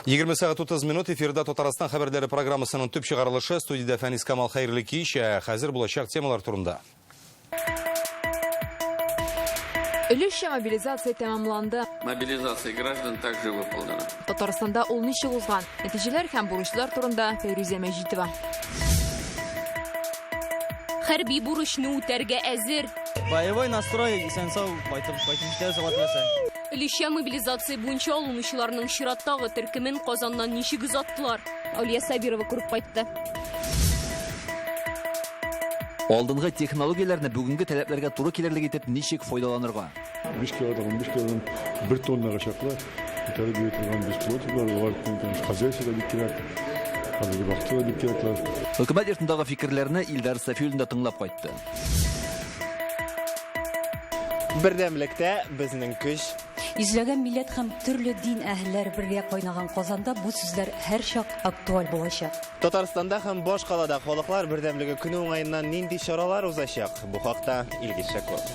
20 сәгать 30 минут эфирда Татарстан хәбәрләре программасының төп чыгарылышы. Студиядә Фәнис Камал, хәерле кич. Хәзер булачак темалар турында. Өлешчә мобилизация тәмамланды. Мобилизация граждан также выполнена. Татарстанда ул ничек узган? Нәтиҗәләр һәм бурычлар турында Фәйрүзә Мәҗитова. Хәрби бурычны үтәргә әзер. Боевой настрой, исән-сау кайтып кайтып җитәбез, Алла теләсә. Өлешчә мобилизация буенча алынучыларның чираттагы төркемен Казаннан ничек озаттылар? Алия Сабирова күреп кайтты. Алдынгы технологияләрне бүгенге таләпләргә туры килерлек итеп ничек файдаланырга? 5 килодан 15 килодан 1 тоннага чаклы күтәреп йөри торган беспилотниклар, алар хозяйствода бик кирәк, хәзерге вакытта да бик кирәкләр. Хөкүмәт йортындагы фикерләрне Илдар Сафиуллин да тыңлап кайтты. Бердәмлектә безнең көч. Йөзләгән милләт һәм төрле дин әһелләре бергә кайнаган Казанда бу сүзләр һәрчак актуаль булачак. Татарстанда һәм башкалада халыклар бердәмлеге көне уңаеннан нинди чаралар узачак? Бу хакта Илгиз Шәкүров.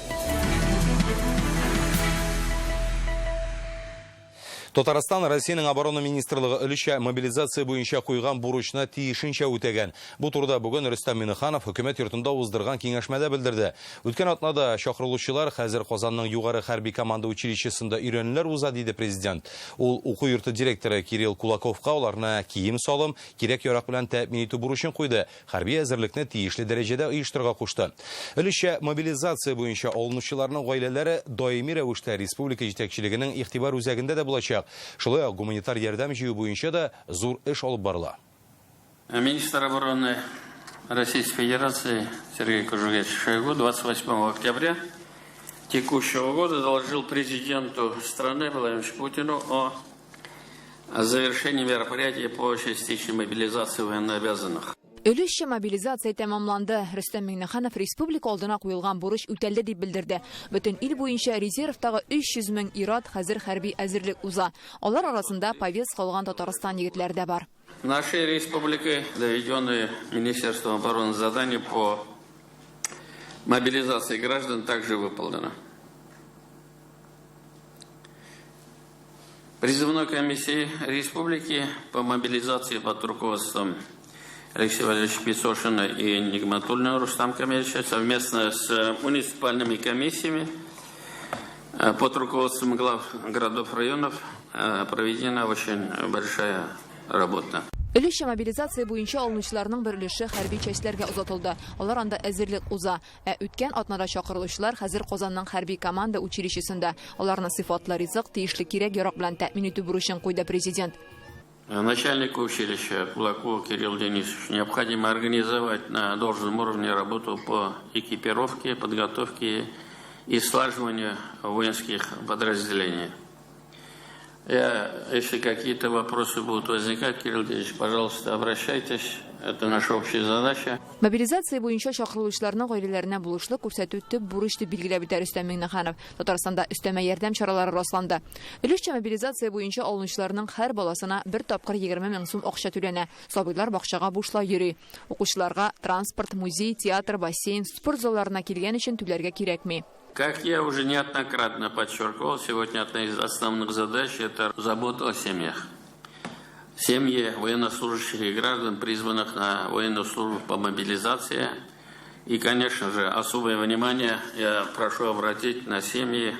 Татарстан Россиянең оборона министрлыгы өлешчә мобилизация буенча куйган бурычны тиешенчә үтәгән. Бу турыда бүген Рөстәм Миңнеханов хөкүмәт йортында уздырган киңәшмәдә белдерде. Үткән атнада чакырылучылар хәзер Казанның югары хәрби команда училищесында өйрәнүләр уза, диде президент. Ул уку йорты директоры Кирилл Кулаковка аларны кием-салым, кирәк-ярак белән тәэмин итү бурычын куйды. Хәрби әзерлекне тиешле дәрәҗәдә оештырырга кушты. Өлешчә мобилизация буенча алынучыларның гаиләләре даими рәвештә республика җитәкчелегенең игътибар үзәгендә дә булачак. Шулай ук гуманитар ярдәм җыю буенча да зур эш алып барыла. Министр обороны Российской Федерации Сергей Кужугетович Шойгу 28 октября текущего года доложил президенту страны Владимиру Путину о завершении мероприятий по частичной мобилизации военнообязанных. Өлешчә мобилизация тәмамланды. Рөстәм Миңнеханов республика алдына куелган бурыч үтәлде дип белдерде. Бөтен ил буенча резервтагы 300 мең ир-ат хәзер хәрби әзерлек уза. Алар арасында повестка алган Татарстан егетләре дә бар. Нашей республикой доведенные Министерством обороны задания по мобилизации граждан также выполнено. Призывной комиссии республики по мобилизации под руководством Алексея Валерьевича Песошина и Нигматуллина Рустама Камилевича совместно с муниципальными комиссиями под руководством глав городов районов проведена очень большая работа. Өлешчә мобилизация буенча алынучыларның бер өлеше хәрби частьләргә озатылды. Алар анда әзерлек уза. Ә үткән атнада чакырылучылар хәзер Казанның хәрби команда училищесында. Аларны сыйфатлы ризык, тиешле кирәк-ярак белән тәэмин итү бурычын куйды президент. Начальнику училища Кулакову Кириллу Денисовичу необходимо организовать на должном уровне работу по экипировке, подготовке и слаживанию воинских подразделений. Если какие-то вопросы будут возникать, Кирилл Денисович, пожалуйста, обращайтесь. Это наша общая задача. Мобилизация буенча чакырылучыларның гаиләләренә булышлык күрсәтү төп бурыч дип билгеләп үтә Рөстәм Миңнеханов. Татарстанда өстәмә ярдәм чаралары расланды. Өлешчә мобилизация буенча алынучыларның һәр баласына бер тапкыр 20 мең сум акча түләнә. Сабыйлар бакчага бушлай йөри. Укучыларга транспорт, музей, театр, бассейн, спорт залларына килгән өчен түләргә кирәкми. Как я уже неоднократно подчеркивал, сегодня одна из основных задач – это забота о семьях. Семьи военнослужащих и граждан, призванных на военную службу по мобилизации. И, конечно же, особое внимание я прошу обратить на семьи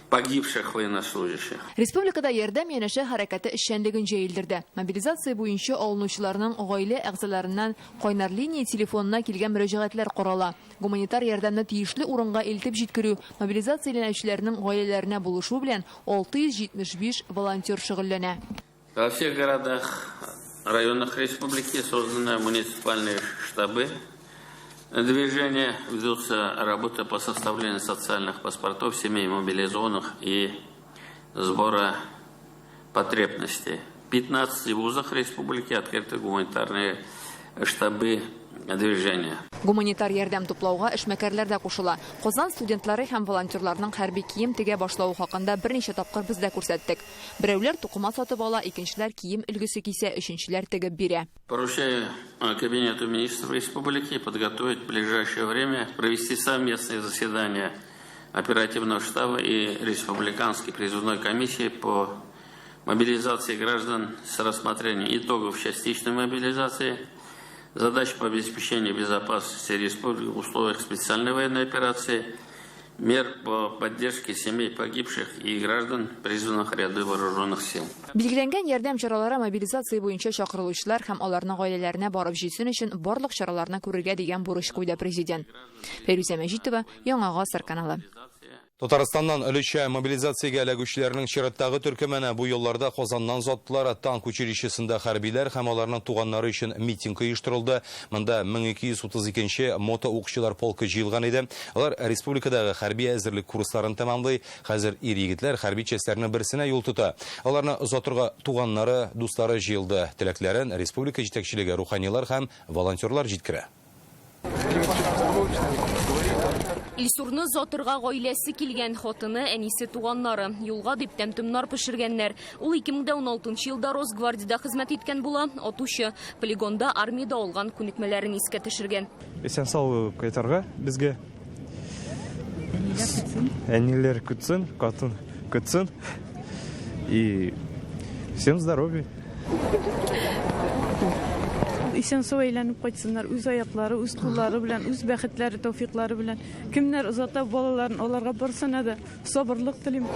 погибших военнослужащих. Республикада ярдәм янәшә хәрәкәте эшчәнлеген җәелдерде. Мобилизация буенча алынучыларның гаилә әгъзаларыннан кайнар линия телефонына килгән мөрәҗәгатьләр карала. Гуманитар ярдәмне тиешле урынга илтеп җиткерү, мобилизацияләнүчеләрнең гаиләләренә булышу белән 675 волонтер шөгыльләнә. Во всех городах, районах республики созданы муниципальные штабы. Движение ведутся работы по составлению социальных паспортов семей мобилизованных и сбора потребностей. В 15 вузах республики открыты гуманитарные штабы движения. Гуманитар ярдәм туплауга эшмәкәрләр дә кушыла. Казан студентлары һәм волонтерларның хәрби кием тегә башлавы хакында берничә тапкыр без дә күрсәттек. Берәүләр тукыма сатып ала, икенчеләр кием өлгесе кисә, өченчеләр тегеп бирә. Поручаю Кабинету министров республики подготовить в ближайшее время, провести совместное заседание оперативного штаба и республиканской призывной комиссии по мобилизации граждан с рассмотрением итогов частичной мобилизации, задач по обеспечению безопасности республики в условиях специальной военной операции, мер по поддержке семей погибших и граждан, призванных в ряды вооруженных сил. Билгеләнгән ярдәм чаралары мобилизация буенча чакырылучылар һәм аларның гаиләләренә барып җитсен өчен барлык чараларны күрергә дигән бурыч куйды президент. Фәйрүзә Мәҗитова, Яңа Гасыр каналы. Татарстаннан өлешчә мобилизациягә эләгүчеләрнең чираттагы төркеменә бу елларда Казаннан озаттылар. Танк училищесында хәрбиләр һәм аларның туганнары өчен митинг оештырылды. Монда 1232 мотоукчылар полкы җыелган иде. Алар республикадагы хәрби әзерлек курсларын тәмамлый. Хәзер ир-егетләр хәрби частьләрнең берсенә юл тота. Аларны озатырга туганнары, дуслары җыелды. Теләкләрен республика җитәкчелеге, руханилар һәм волонтерлар җиткерә. Илсурны озатырга гаиләсе килгән, хатыны, әнисе, туганнары. Юлга дип тәм-томнар пешергәннәр. Ул 2016 елда Росгвардиядә хезмәт иткән була, атучы. Полигонда армиядә алган күнекмәләрен искә төшергән. Исән-сау кайтарга безгә. Әниләр көтсен, катын көтсен. И всем здоровья. Исән-сау әйләнеп кайтсыннар, үз аяклары, үз куллары белән, үз бәхетләре, тәүфиклары белән. Кемнәр озата балаларын, аларга барсына да сабырлык телим.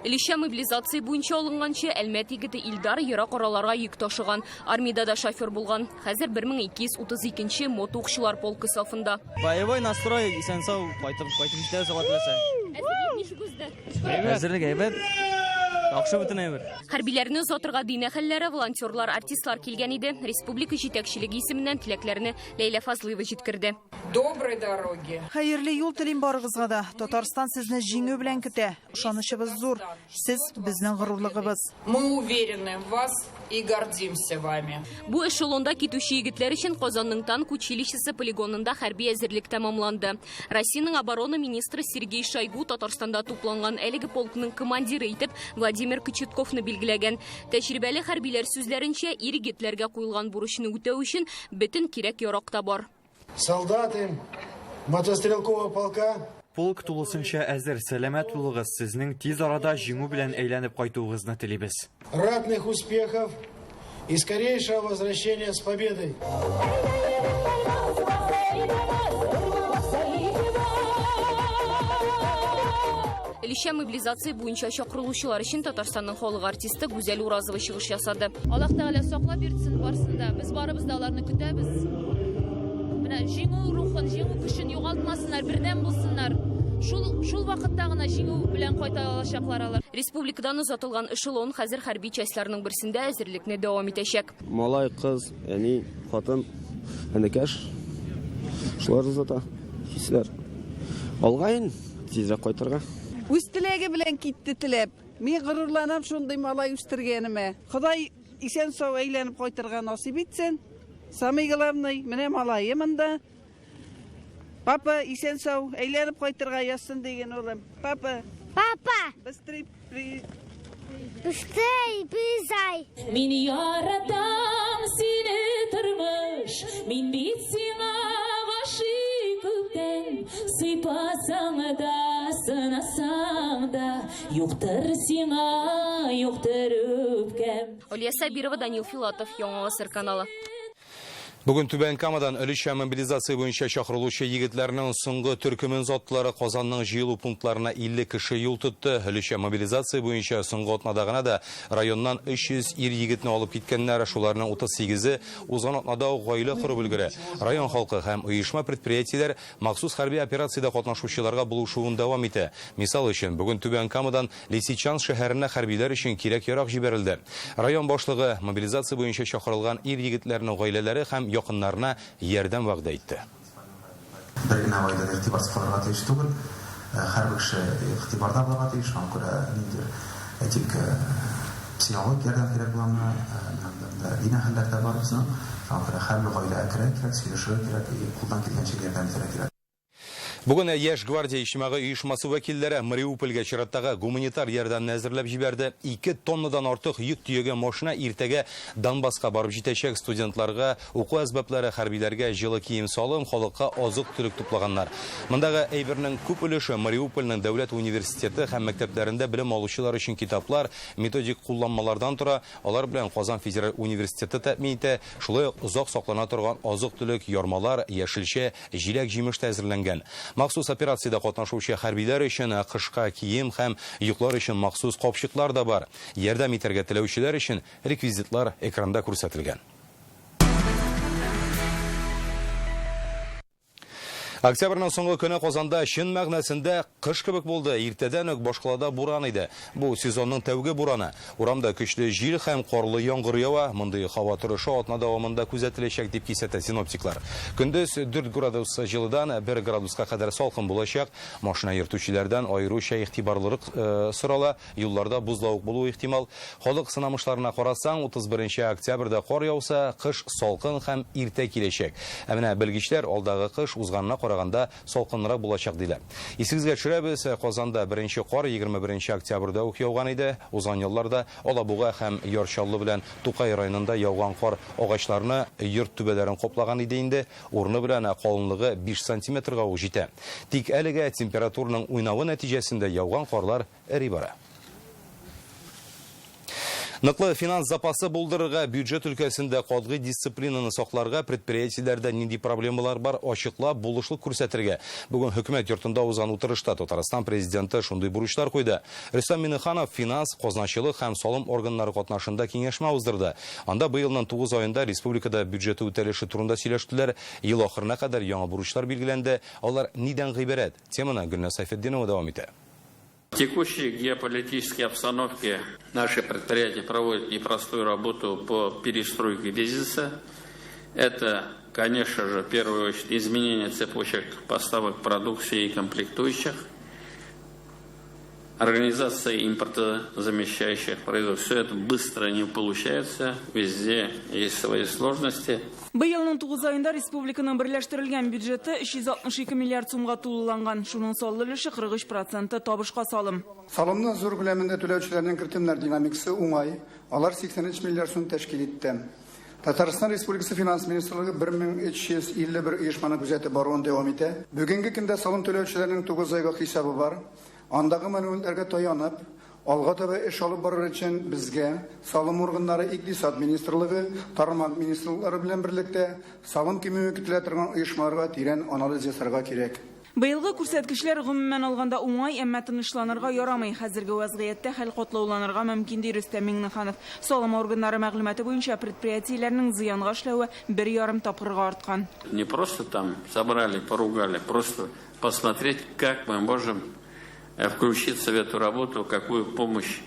Өлешчә мобилизация буенча алынганчы Әлмәт егете Илдар ерак араларга йөк ташыган. Армиядә дә шофер булган. Хәзер 1232 мотоукчылар полкы сафында. Боевой настрой, исән-сау кайтып кайтып җитәбез, Алла теләсә. Әзерлек ничек узды? Әзерлек әйбәт. Яхшы бөтен әйбер. Хәрбиләрне озатырга дин әһелләре, волонтерлар, артистлар килгән иде. Республика җитәкчелеге исеменнән теләкләрне Ләйлә Фазлыева җиткерде. Доброй дороги. Хәерле юл телим барыгызга да. Татарстан сезне җиңү белән көтә. Ышанычыбыз зур. Сез безнең горурлыгыбыз. Мы уверены в вас и гордимся вами. Бу эшелонда китүче егетләр өчен Казанның танк училищесы полигонында хәрби әзерлек тәмамланды. Россиянең оборона министры Сергей Шойгу Татарстанда тупланган әлеге полкның командиры итеп Владимир Кочетковны билгеләгән. Тәҗрибәле хәрбиләр сүзләренчә, ир-егетләргә куелган бурычны үтәү өчен бөтен кирәк-ярак та бар. Солдаты мотострелкового полка. Полк тулысынча әзер, сәламәт булыгыз. Сезнең тиз арада җиңү белән әйләнеп кайтуыгызны телибез. Ратных успехов и скорейшего возвращения с победой. Өлешчә мобилизация буенча чакырылучылар өчен Татарстанның халык артисты Гүзәл Уразова чыгыш ясады. Аллаһ Тәгалә саклап йөртсен барсын да. Без барыбыз да аларны көтәбез. Менә җиңү рухын, җиңү көчен югалтмасыннар, бердәм булсыннар. Шул шул вакытта гына җиңү белән кайта алачаклар алар. Республикадан озатылган эшелон хәзер хәрби частьларның берсендә әзерлекне дәвам итәчәк. Малай, кыз, әни, хатын, энекәш. Шулар озата. Хисләр. Алга инде, тизрәк кайтырга. Үз теләге белән китте теләп. Мин горурланам шундый малай үстергәнемә. Ходай исән-сау әйләнеп кайтырга насыйп итсен. Самый главный, менә малае монда. Папа, исән-сау әйләнеп кайтырга язсын диген, улым. Папа. Папа. Быстрей при... Быстрей приезжай. Мин яратам сине тормыш, мин бит сиңа гашыйк күптән. Сыйпасаң да, сынасаң да, юктыр сиңа, юктыр үпкәм. Алия Сабирова, Данил Филатов, Яңа Гасыр каналы. Бүген Түбән Камадан өлешчә мобилизация буенча чакырылучы егетләрнең соңгы төркемен озаттылар. Казанның җыелу пунктларына 50 кеше юл тотты. Өлешчә мобилизация буенча соңгы атнада гына да районнан 300 ир егетне алып киткәннәр. Шуларның 38-е узган атнада ук гаилә корып өлгерә. Район халкы һәм оешма предприятиеләр махсус хәрби операциядә катнашучыларга булышуын дәвам итә. Мисал өчен, бүген Түбән Камадан Лисичанск шәһәренә хәрбиләр өчен кирәк-ярак җибәрелде. Район башлыгы мобилизация буенча чакырылган ир егетләрнең гаиләләре һәм якыннарына ярдәм вәгъдә итте. Бер генә гаилә дә игътибарсыз калырга тиеш түгел. Һәрбер кеше игътибарда булырга тиеш. Шуңа күрә ниндидер, әйтик, психологик ярдәм кирәк буламы, менә монда дин әһелләре дә бар безнең. Шуңа күрә һәрбер гаиләгә керергә кирәк, сөйләшергә кирәк, кулдан килгәнчә ярдәм итәргә кирәк. Бүген Яшь гвардия иҗтимагый оешмасы вәкилләре Мариупольгә чираттагы гуманитар ярдәмне әзерләп җибәрде. 2 тоннадан артык йөк төягән машина иртәгә Донбасска барып җитәчәк. Студентларга уку әсбаплары, хәрбиләргә җылы кием-салым, халыкка азык-төлек туплаганнар. Мондагы әйбернең күп өлеше Мариупольнең дәүләт университеты һәм мәктәпләрендә белем алучылар өчен китаплар, методик кулланмалардан тора. Алар белән Казан федераль университеты тәэмин итә. Шулай ук озак саклана торган азык-төлек, ярмалар, яшелчә, җиләк-җимеш тә әзерләнгән. Махсус операциядә катнашучы хәрбиләр өчен кышка кием һәм йоклар өчен махсус капчыклар да бар. Ярдәм итәргә теләүчеләр өчен реквизитлар экранда күрсәтелгән. Октябрьнең соңгы көне Казанда чын мәгънәсендә кыш кебек булды. Иртәдән үк башкалада буран иде. Бу сезонның тәүге бураны. Урамда көчле җил һәм карлы яңгыр ява. Мондый һава торышы атна дәвамында күзәтеләчәк, дип кисәтә синоптиклар. Көндез 4 градус җылыдан 1 градуска кадәр салкын булачак. Машина йөртүчеләрдән аеруча игътибарлырык сорала. Юлларда бозлавык булуы ихтимал. Халык сынамышларына карасаң, 31 октябрьдә кар яуса, кыш салкын һәм иртә киләчәк. Ә менә белгечләр алдагы кыш узганына караганда салкынрак булачак, диләр. Исегезгә төшерәбез, Казанда беренче кар 21 октябрьдә үк яуган иде. Узган елларда Алабуга һәм Яр Чаллы белән Тукай районында яуган кар агачларны, йорт түбәләрен каплаган иде инде. Урыны белән калынлыгы 5 сантиметрга ук җитә. Тик әлегә температураның уйнавы нәтиҗәсендә яуган карлар эри бара. Ныклы финанс запасы булдырырга, бюджет өлкәсендә катгый дисциплинаны сакларга, предприятиеләрдә нинди проблемалар бар, ачыклап, булышлык күрсәтергә. Бүген хөкүмәт йортында узган утырышта Татарстан Президенты шундый бурычлар куйды. Рөстәм Миңнеханов финанс, казначылык һәм салым органнары катнашында киңәшмә уздырды. Анда быелның 9 аенда республикада бюджеты үтәлеше турында сөйләштеләр. Ел ахырына кадәр яңа бурычлар билгеләнде. Алар нидән гыйбарәт? Теманы Гөлназ Сәйфетдинова дәвам итә. В текущей геополитической обстановке наши предприятия проводят непростую работу по перестройке бизнеса. Это, конечно же, в первую очередь изменение цепочек поставок продукции и комплектующих, организация импортозамещающих производств. Все это быстро не получается, везде есть свои сложности. Быелның 9 аенда республиканың берләштерелгән бюджеты 362 миллиард сумга тулыланган. Шуның саллы өлеше 43 проценты табышка салым. Салымны зур күләмендә түләүчеләрнең кертемнәр динамикасы уңай. Алар 83 миллиард сум тәшкил итте. Татарстан Республикасы Финанс министрлыгы 1351 оешманы күзәтеп баруын дәвам итә. Бүгенге көндә салым түләүчеләрнең 9 айга хисабы бар. Андагы мәгълүматларга таянып, алга таба эш алып барыр өчен безгә салым органнары Икътисад министрлыгы, тармак министрлыклары белән берлектә салым кимүе көтелә торган оешмаларга тирән анализ ясарга кирәк. Быелгы күрсәткечләр гомумән алганда уңай, әмма тынычланырга ярамый. Хәзерге вазгыятьтә хәл катлауланырга мөмкин, ди Рөстәм Миңнеханов. Салым органнары мәгълүматы буенча предприятиеләрнең зыянга эшләве 1,5 тапкырга арткан. Не просто там собрали, поругали, просто посмотреть, как мы можем включиться в эту работу, какую помощь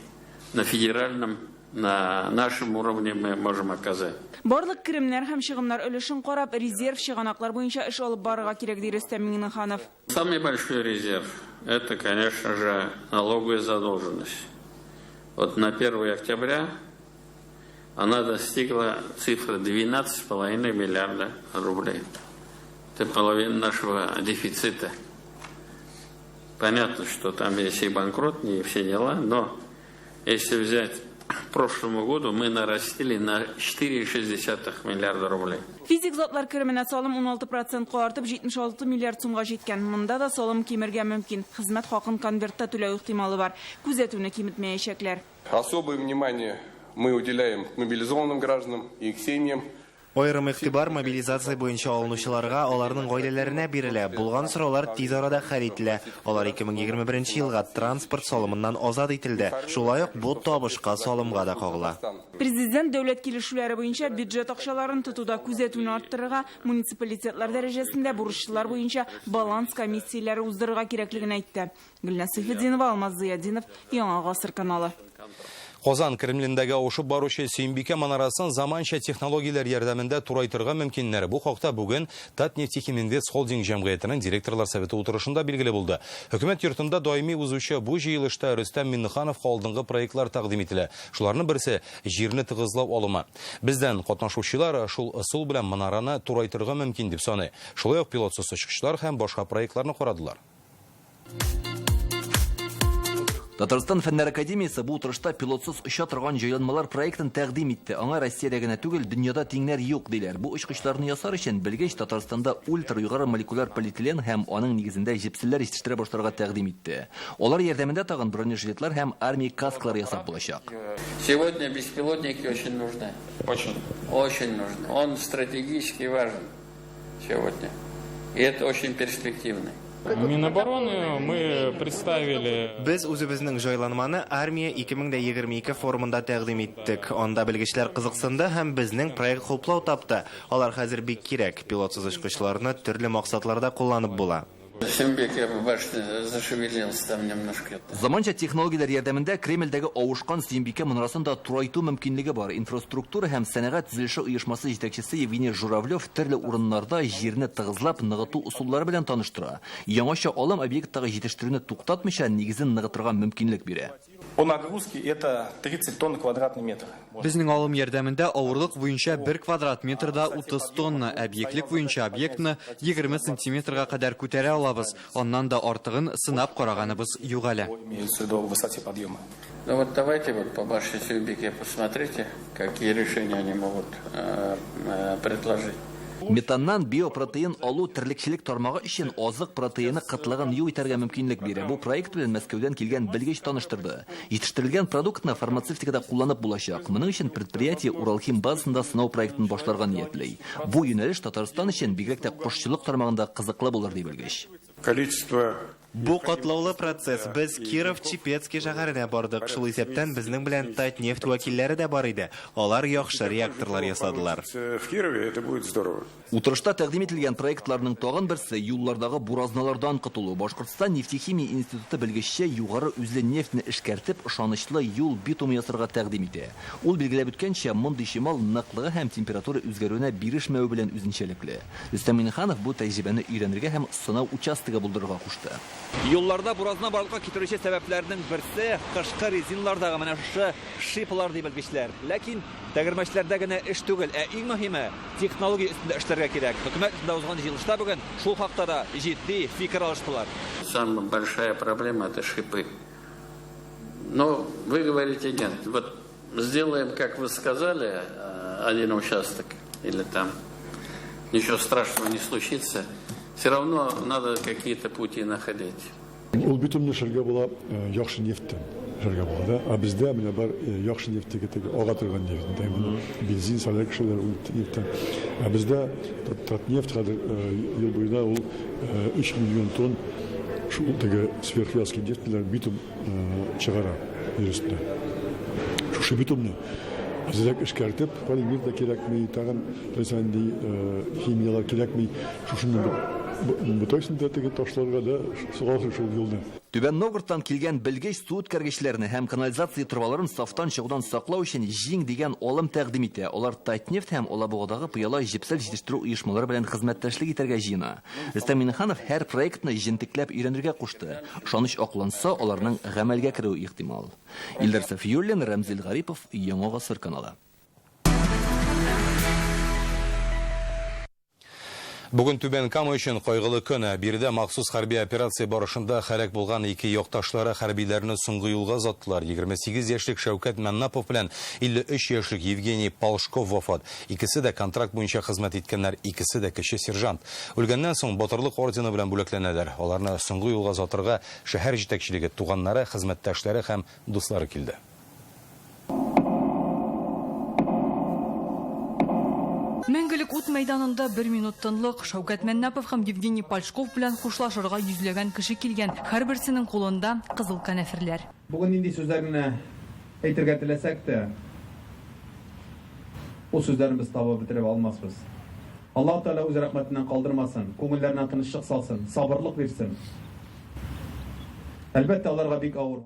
на федеральном, на нашем уровне мы можем оказать. Барлык керемнәр һәм чыгымнар өлешен карап, резерв чыганаклар буенча эш алып барырга кирәк, ди Рөстәм Миңнеханов. Самый большой резерв – это, конечно же, налоговая задолженность. Вот на 1 октября она достигла цифры 12,5 миллиарда рублей. Это половина нашего дефицита. Понятно, что там есть и банкрот, и все дела, но если взять к прошлому году, мы нарастили на 4,6 миллиарда рублей. Физик затлар кеременә салым 16 процентка артып 76 миллиард сумга җиткән. Монда да салым кимергә мөмкин. Хезмәт хакын конвертта түләү ихтималы бар. Күзәтүне киметмәячәкләр. Особое внимание мы уделяем мобилизованным гражданам и их семьям. Аерым игътибар мобилизация буенча алынучыларга, аларның гаиләләренә бирелә. Булган сораулар тиз арада хәл ителә. Алар 2021 елга транспорт салымыннан азат ителде. Шулай ук бу табышка салымга да кагыла. Президент дәүләт килешүләре буенча бюджет акчаларын тотуда күзәтүне арттырырга, муниципалитетлар дәрәҗәсендә бурычлар буенча баланс комиссияләре уздырырга кирәклеген әйтте. Гөлназ Сәйфетдинова, Алмаз Зыятдинов, Яңа Гасыр каналы. Казан Кремлендәге авышып баручы Сөембикә манарасын заманча технологияләр ярдәмендә турайтырга мөмкиннәр. Бу хакта бүген Татнефтехиминвест холдинг җәмгыятенең директорлар советы утырышында билгеле булды. Хөкүмәт йортында даими узучы бу җыелышта Рөстәм Миңнехановка алдынгы проектлар тәкъдим ителә. Шуларның берсе, җирне тыгызлау алымы. Бездән катнашучылар шул ысул белән манараны турайтырга мөмкин дип саный. Шулай ук пилотсыз очкычлар һәм башка проектларны карадылар. Татарстан Фәннәр академиясе бу утырышта пилотсыз оча торган җайланмалар проектын тәкъдим итте. Аңа Россиядә генә түгел, дөньяда тиңнәр юк, диләр. Бу очкычларны ясар өчен белгеч Татарстанда ультра-югары молекуляр полиэтилен һәм аның нигезендә җепселләр җитештерә башларга тәкъдим итте. Алар ярдәмендә тагын бронежилетлар һәм армия каскалары ясап булачак. Сегодня беспилотники очень нужны. Очень. Очень нужны. Он стратегически важен сегодня. И это очень перспективный. Минобороны мы представили... Без үзебезнең җайланманы Армия 2022 форумында тәкъдим иттек. Анда белгечләр кызыксынды һәм безнең проект хуплау тапты. Алар хәзер бик кирәк. Пилотсыз очкычларны төрле максатларда кулланып була. Сөембикә башня зашевелилась там немножко. Заманча технологияләр ярдәмендә Кремльдәге авышкан Сөембикә манарасын да турайту мөмкинлеге бар. Инфраструктура һәм сәнәгать төзелеше оешмасы җитәкчесе Евгений Журавлев төрле урыннарда җирне тыгызлап ныгыту ысуллары белән таныштыра. Яңача алым объекттагы җитештерүне туктатмыйча нигезен ныгытырга мөмкинлек бирә. По нагрузке это 30 тонн на квадратный метр. Безнең алым ярдәмендә авырлык буенча 1 квадрат метрда 30 тонна, ә биеклек буенча объектны 20 сантиметрга кадәр күтәрә алабыз. Аннан да артыгын сынап караганыбыз юк әле. Имеется в виду высоте подъема. Ну вот давайте вот по башне Сююмбике посмотрите, какие решения они могут предложить. Метаннан биопротеин алу терлекчелек тармагы өчен азык протеины кытлыгын юк итәргә мөмкинлек бирә. Бу проект белән Мәскәүдән килгән белгеч таныштырды. Җитештерелгән продуктны фармацевтикада кулланып булачак. Моның өчен предприятие Уралхим базасында сынау проектын башларга ниятли. Бу юнәлеш Татарстан өчен бигрәк тә кошчылык тармагында кызыклы булыр, ди белгеч. Количество Бу катлаулы процесс. Без Киров-Чепецкий шәһәренә бардык. Шул исәптән безнең белән Татнефть вәкилләре дә бар иде. Алар яхшы реакторлар ясадылар. В Кирове это будет здорово. Утырышта тәкъдим ителгән проектларның тагын берсе юллардагы буразналардан котылу. Башкортстан нефтехимия институты белгече югары үзле нефтьне эшкәртеп, ышанычлы юл битумы ясарга тәкъдим итә. Ул билгеләп үткәнчә, мондый чимал ныклыгы һәм температура үзгәрүенә бирешмәве белән үзенчәлекле. Рөстәм Миңнеханов бу тәҗрибәне өйрәнергә һәм сынау участогы булдырырга кушты. Юлларда буразна барлыкка китерүче сәбәпләрнең берсе кышкы резиналардагы менә шушы шиплар ди белгечләр. Ләкин тәгәрмәчләрдә генә эш түгел, ә иң мөһиме технология өстендә эшләргә кирәк. Хөкүмәт йортында узган җыелышта бүген шул хакта да җитди фикер алыштылар. Самая большая проблема это шипы. Но вы говорите нет. Вот сделаем, как вы сказали, один участок или там ничего страшного не случится. Все равно надо какие-то пути находить. Ул битумны эшләргә була, яхшы нефтьтән эшләргә була, да? Ә бездә менә бар яхшы нефть теге теге ага торган нефть, да, моны бензин, солярка эшләр ул нефтьтән. Ә бездә Татнефть хәзер ел буена ул 3 миллион тонн шул теге сверхвязкий нефтьләр битум чыгара җир өстенә. Шушы битумны әзрәк эшкәртеп, полимер да кирәкми, тагын теләсә нинди химиялар кирәкми. Шушыны бутайсың да теге ташларга да сугарсың шул юлны. Түбән Новгородтан килгән белгеч су үткәргечләрне һәм канализация торбаларын сафтан чыгудан саклау өчен җиң дигән алым тәкъдим итә. Алар Татнефть һәм Алабугадагы пыяла җепсел җитештерү оешмалары белән хезмәттәшлек итәргә җыена. Рөстәм Миңнеханов һәр проектны җентекләп өйрәнергә кушты. Ышаныч акланса, аларның гамәлгә керүе ихтимал. Илдар Сафиуллин, Рәмзил Гарипов, Яңа Гасыр каналы. Бүген Түбән Кама өчен кайгылы көн. Биредә махсус хәрби операция барышында һәлак булган ике якташлары хәрбиләрне соңгы юлга озаттылар. 28 яшьлек Шәүкәт Мәннапов белән 53 яшьлек Евгений Полшков вафат. Икесе дә контракт буенча хезмәт иткәннәр, икесе дә кече сержант. Үлгәннән соң Батырлык ордены белән бүләкләнәләр. Аларны соңгы юлга озатырга шәһәр җитәкчелеге, туганнары, хезмәттәшләре һәм дуслары килде. Мәңгелек ут мәйданында бер минут тынлык. Шәүкәт Мәннапов һәм Евгений Полшков белән хушлашырга йөзләгән кеше килгән. Һәрберсенең кулында кызыл канәферләр. Бүген нинди сүзләр генә әйтергә теләсәк тә, ул сүзләрне без табып бетереп алмасбыз. Аллаһ Тәгалә үз рәхмәтеннән калдырмасын, күңелләренә тынычлык салсын, сабырлык бирсен. Әлбәттә, аларга бик авыр.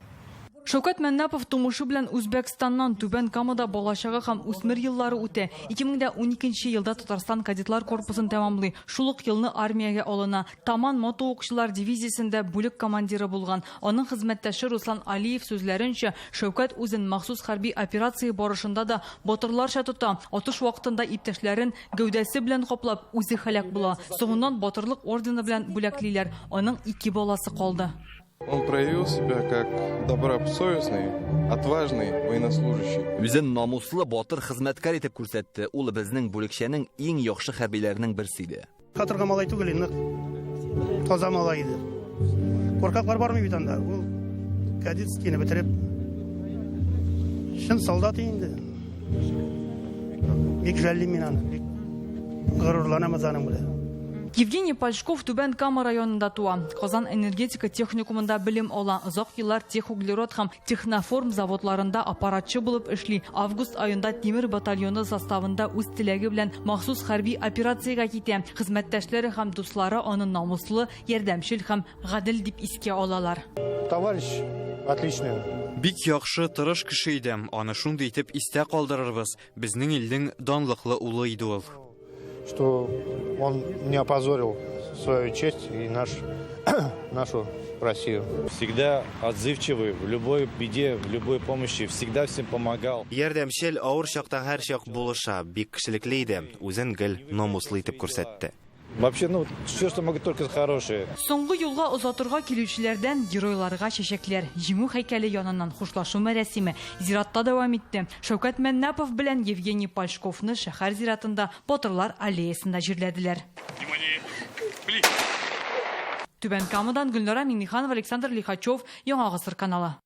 Шәүкәт Мәннапов тумышы белән Үзбәкстаннан, Түбән Камада балачагы һәм үсмер еллары үтә. 2012 елда Татарстан кадетлар корпусын тәмамлый. Шул ук елны армиягә алына. Таман мотоукчылар дивизиясендә бүлек командиры булган. Аның хезмәттәше Руслан Алиев сүзләренчә, Шәүкәт үзен махсус хәрби операция барышында да батырларча тота. Атыш вакытында иптәшләрен гәүдәсе белән каплап, үзе һәлак була. Соңыннан Батырлык ордены белән бүләклиләр. Аның ике баласы калды. Он проявил себя как добросовестный, отважный военнослужащий. Үзен намуслы, батыр хезмәткәр итеп күрсәтте. Ул безнең бүлекчәнең иң яхшы хәрбиләренең берсе иде. Катыргы малай түгел, нык таза малай иде. Куркаклар бармый бит анда. Ул кадетскийны бетереп, чын солдат инде. Бик жәллим мин аны, бик горурланам аның белән. Евгений Пальшков Түбән Кама районында туа. Казан энергетика техникумында белем ала. Озак еллар техуглерод һәм техноформ заводларында аппаратчы булып эшли. Август аенда Тимер батальоны составында үз теләге белән махсус хәрби операциягә китә. Хезмәттәшләре һәм дуслары аны намуслы, ярдәмчел һәм гадел дип искә алалар. Товарищ отличный. Бик яхшы, тырыш кеше иде. Аны шундый итеп истә калдырырбыз. Безнең илнең данлыклы улы иде ул. Что он не опозорил свою честь и нашу Россию. Всегда отзывчивый, в любой беде, в любой помощи, всегда всем помогал. Ярдәмчел, авыр чакта һәрчак булыша, бик кешелекле иде. Үзен гел намуслы итеп күрсәтте. Вообще, все, что могу, только хорошее. Соңгы юлга озатырга килүчеләрдән геройларга чәчәкләр. Җиңү һәйкәле яныннан хушлашу мәрасиме зиратта дәвам итте. Шәүкәт Мәннапов белән Евгений Пальшковны шәһәр зиратында Батырлар аллеясында җирләделәр. Түбән Камадан Гөлнара Миңнеханова, Александр Лихачев, Яңа Гасыр каналы.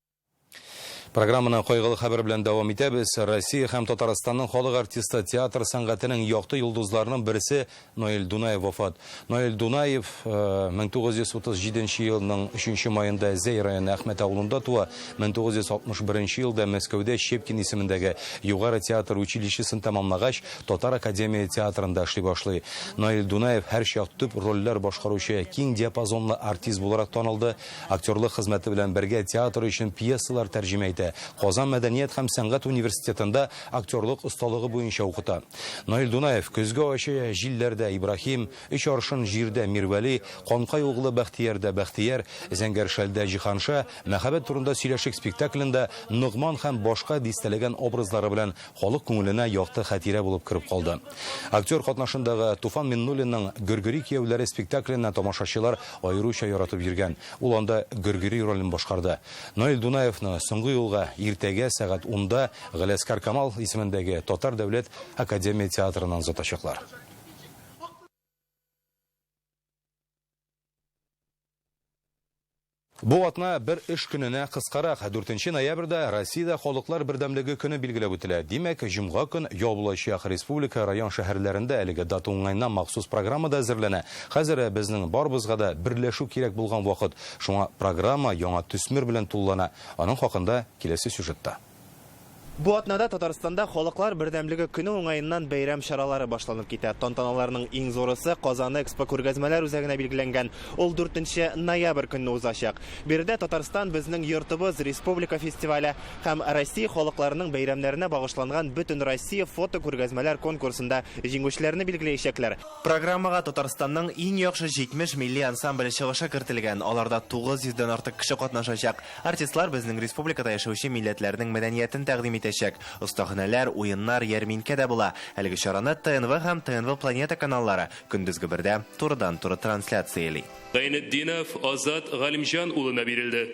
Программаны кайгылы хәбәр белән дәвам итәбез. Россия һәм Татарстанның халык артисты, театр сәнгатенең якты йолдызларының берсе Наил Дунаев вафат. Наил Дунаев 1937 елның 3 маенда Зәй районы Әхмәт авылында туа. 1961 елда Мәскәүдә Щепкин исемендәге Югары театр училищесын тәмамлагач, Татар академия театрында эшли башлый. Наил Дунаев һәрчак төп рольләр башкаручы киң диапазонлы артист буларак танылды. Актерлык хезмәте белән бергә театр өчен пьесалар тәрҗемә итә. Казан мәдәният һәм сәнгать университетында актерлык осталыгы буенча укыта. Наил Дунаев көзге ачы җилләрдә Ибраһим, өч аршын җирдә Мирвәли, Канкай углы Бәхтиярдә Бәхтияр, Зәңгәр шәлдә Җиһанша, Мәхәббәт турында сөйләшик спектаклендә Ногман һәм башка дистәләгән образлары белән халык күңеленә якты хатирә булып кереп калды. Актер катнашындагы Туфан Миннуллинның Гөргөри кияүләре спектакленә тамашачылар аеруча яратып йөргән. Ул анда Гөргөри ролен башкарды. Наил Дунаевны соңгы юлга иртәгә сәгать 10-да Галиәсгар Камал исемендәге Татар дәүләт академия театрыннан озатачаклар. Бу атна бер эш көненә кыскарак. 4 ноябрьдә Россиядә халыклар бердәмлеге көне билгеләп үтелә. Димәк, җомга көн ял булачак. Республика район шәһәрләрендә әлеге дата уңаеннан махсус программа да әзерләнә. Хәзер безнең барыбызга да берләшү кирәк булган вакыт. Шуңа программа яңа төсмер белән тулылана. Аның хакында киләсе сюжетта. Бу атнада Татарстанда халыклар бердәмлеге көне уңаеннан бәйрәм чаралары башланып китә. Тантаналарның иң зурысы Казан Экспо күргәзмәләр үзәгенә билгеләнгән. Ул 4 ноябрь көнне узачак. Биредә Татарстан безнең йортыбыз республика фестивале һәм Россия халыкларының бәйрәмнәренә багышланган бөтен Россия фото күргәзмәләр конкурсында җиңүчеләрне билгеләячәкләр. Программага Татарстанның иң яхшы 70 милли ансамбле чыгышы кертелгән. Аларда 900дән артык кеше катнашачак. Артистлар безнең республикада яшәүче милләтләрнең мәдәниятен тәкъдим итәчәк. Остаханәләр, уеннар, ярминкә дә була. Әлеге чараны ТНВ һәм ТНВ Планета каналлары көндезге бердә турыдан-туры трансляцияли. Гайнетдинов Азат Галимҗан улына бирелде.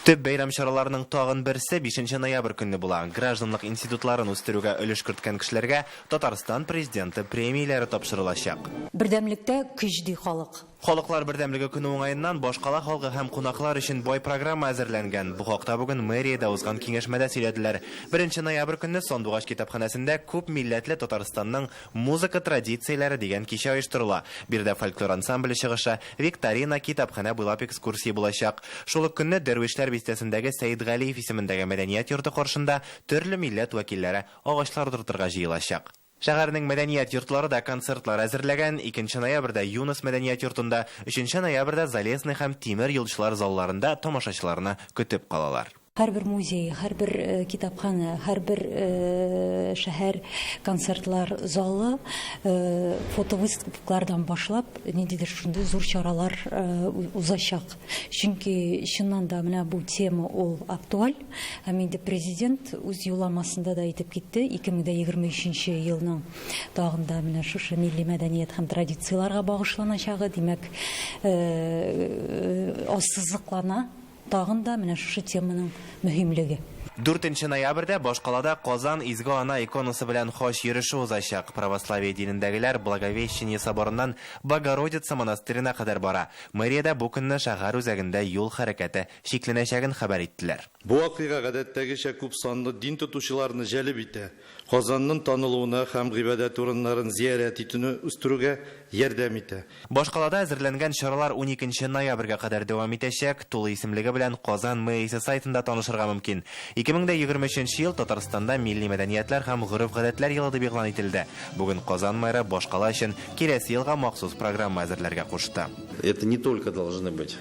Төп бәйрәм чараларының тагын берсе 5 ноябрь көнне була. Гражданлык институтларын үстерүгә өлеш керткән кешеләргә Татарстан президенты премияләре тапшырылачак. Бердәмлектә көч ди халык. Халыклар бердәмлеге көне уңаеннан башкала халкы һәм кунаклар өчен бай программа әзерләнгән. Бу хакта бүген мэриядә узган киңәшмәдә сөйләделәр. 1 ноябрь көнне Сандугач китапханәсендә күп милләтле Татарстанның музыка традицияләре дигән кичә оештырыла. Биредә фольклор ансамбле чыгышы, викторина, китапханә буйлап экскурсия булачак. Шул ук көнне Дәрвишләр бистәсендәге Сәид Галиев исемендәге мәдәният йорты каршында төрле милләт вәкилләре агачлар утыртырга җыелачак. Шәһәрнең мәдәният йортлары да концертлар әзерләгән. 2 ноябрьдә Юныс мәдәният йортында, 3 ноябрьдә Залесный һәм Тимер юлчылар залларында тамашачыларны көтеп калалар. Һәрбер музей, һәрбер китапханә, һәрбер шәһәр концертлар залы фотовыставкалардан башлап ниндидер шундый зур чаралар узачак. Чөнки чыннан да менә бу тема ул актуаль. Һәм инде президент үз юлламасында да әйтеп китте, 2023 елның тагын да менә шушы милли мәдәният һәм традицияләргә багышланачагы, димәк, ассызыклана тагын да менә шушы теманың мөһимлеге. 4 ноябрьдә башкалада Казан Изге Ана иконасы белән хаҗ йөреше узачак. Православие динендәгеләр Благовещение соборыннан Богородица монастырена кадәр бара. Мэриядә бу көнне шәһәр үзәгендә юл хәрәкәте чикләнәчәген хәбәр иттеләр. Бу вакыйга гадәттәгечә күп санлы дин тотучыларны җәлеп итә. Казанның танылуына һәм гыйбадәт урыннарын зиярәт итүне үстерүгә ярдәм итә. Башкалада әзерләнгән чаралар 12 ноябрьгә кадәр дәвам итәчәк. Тулы исемлеге белән Казан мэриясе сайтында танышырга мөмкин. 2023 ел Татарстанда милли мәдәниятләр һәм гореф-гадәтләр елы дип игълан ителде. Бүген Казан мэры башкала өчен киләсе елга махсус программа әзерләргә кушты. Это не только должны быть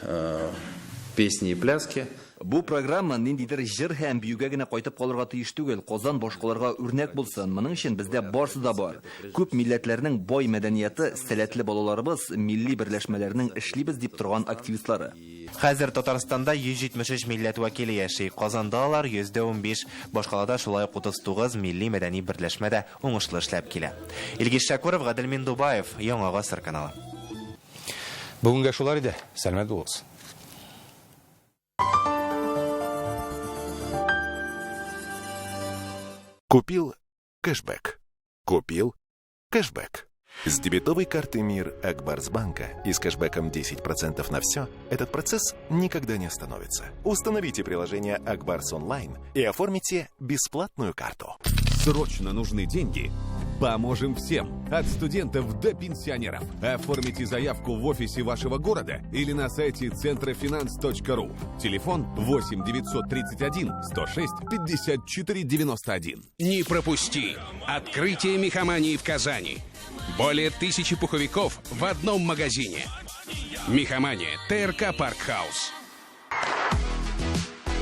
песни и пляски. Бу программа ниндидер җыр һәм биюгә генә кайтып калырга тиеш түгел. Казан башкаларга үрнәк булсын. Моның өчен бездә барсы да бар. Күп милләтләрнең бай мәдәнияты, сәләтле балаларыбыз, милли берләшмәләрнең эшлибез дип торган активистлары. Хәзер Татарстанда 173 милләт вәкиле яши. Казанда алар 115. Башкалада шулай ук 39 милли мәдәни берләшмә дә уңышлы эшләп килә. Илгиз Шакуров, Гадел Миндубаев, Яңа Гасыр каналы. Бүгенгә шулар иде. Сәламәт булыгыз. Купил кэшбэк. Купил кэшбэк. С дебетовой карты МИР Акбарсбанка и с кэшбэком 10% на все этот процесс никогда не остановится. Установите приложение Акбарс Онлайн и оформите бесплатную карту. Срочно нужны деньги? Поможем всем, от студентов до пенсионеров. Оформите заявку в офисе вашего города или на сайте центрофинанс.ру. Телефон 8 931 106 54 91. Не пропусти! Открытие мехомании в Казани. Более 1000 пуховиков в одном магазине. Мехомания, ТРК Парк Хаус.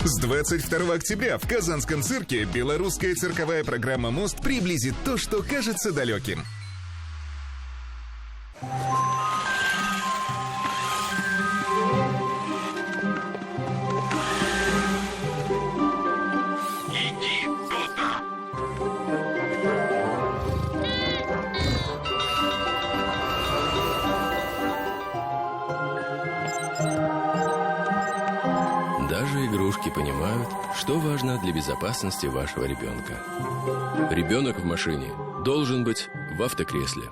С 22 октября в Казанском цирке белорусская цирковая программа «Мост» приблизит то, что кажется далеким. Иди туда. Даже игрушки понимают, что важно для безопасности вашего ребенка. Ребенок в машине должен быть в автокресле.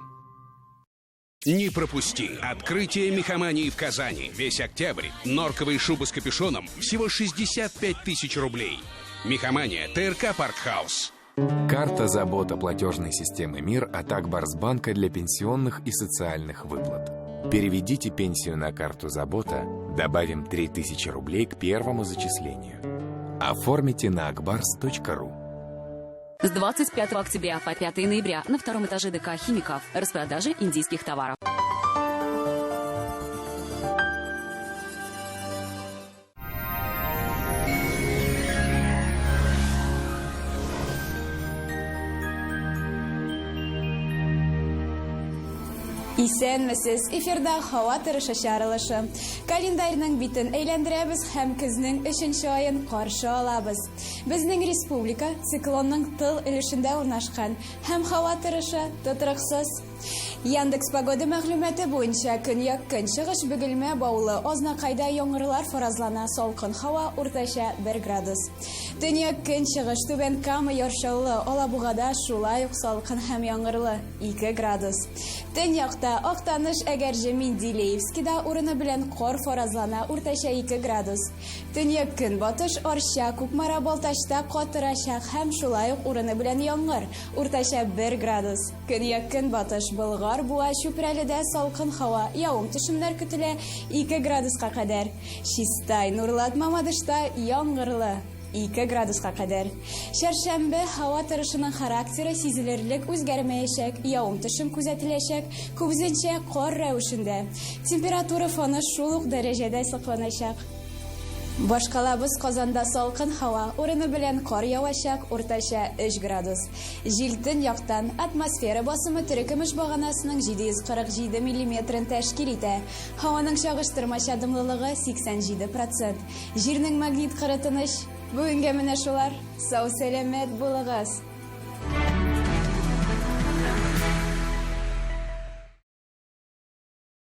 Не пропусти открытие мехомании в Казани. Весь октябрь норковые шубы с капюшоном всего 65 тысяч рублей. Мехомания, ТРК Парк Хаус. Карта «Забота» платежной системы МИР от Акбарсбанка для пенсионных и социальных выплат. Переведите пенсию на карту «Забота», добавим 3000 рублей к первому зачислению. Оформите на akbars.ru. С 25 октября по 5 ноября на втором этаже ДК «Химиков» распродажи индийских товаров. Исәнмесез, эфирда һава торышы чыгарылышы. Календарьның битен әйләндерәбез һәм көзнең өченче аен каршы алабыз. Безнең республика циклонның тыл өлешендә урнашкан һәм һава торышы тотрыксыз. Яндекс Погода мәгълүматы буенча көньяк көнчыгыш Бөгелмә Баулы Азнакайда яңгырлар фаразлана, салкын һава уртача 1 градус. Төньяк көнчыгыш Түбән Кама Яр Чаллы Алабугада шулай ук салкын һәм яңгырлы 2 градус. Төньякта Актаныш Әгерҗе Менделеевскида урыны белән кар фаразлана, уртача 2 градус. Төньяк көнбатыш Арча Кукмара Балтачта катырачак һәм шулай ук урыны белән яңгыр, уртача 1 градус. Көньяк көнбатыш Болгар Буа Чүпрәледә салкын һава, явым төшемнәр көтелә 2 градуска кадәр. Чистай Нурлат Мамадышта яңгырлы. 2 градуска кадәр. Чәршәмбе һава торышының характеры сизелерлек үзгәрмәячәк, явым-төшем күзәтеләчәк, күбесенчә кар рәвешендә. Температура фоны шул ук дәрәҗәдә сакланачак. Башкалабыз Казанда салкын һава, урыны белән кар явачак, уртача 3 градус. Җил төньяктан, атмосфера басымы терекөмеш баганасының 747 миллиметрын тәшкил итә. Һаваның чагыштырмача дымлылыгы 87 процент. Җирнең магнит кыры тыныч. Бүгенгә менә шулар. Сау-сәламәт булыгыз!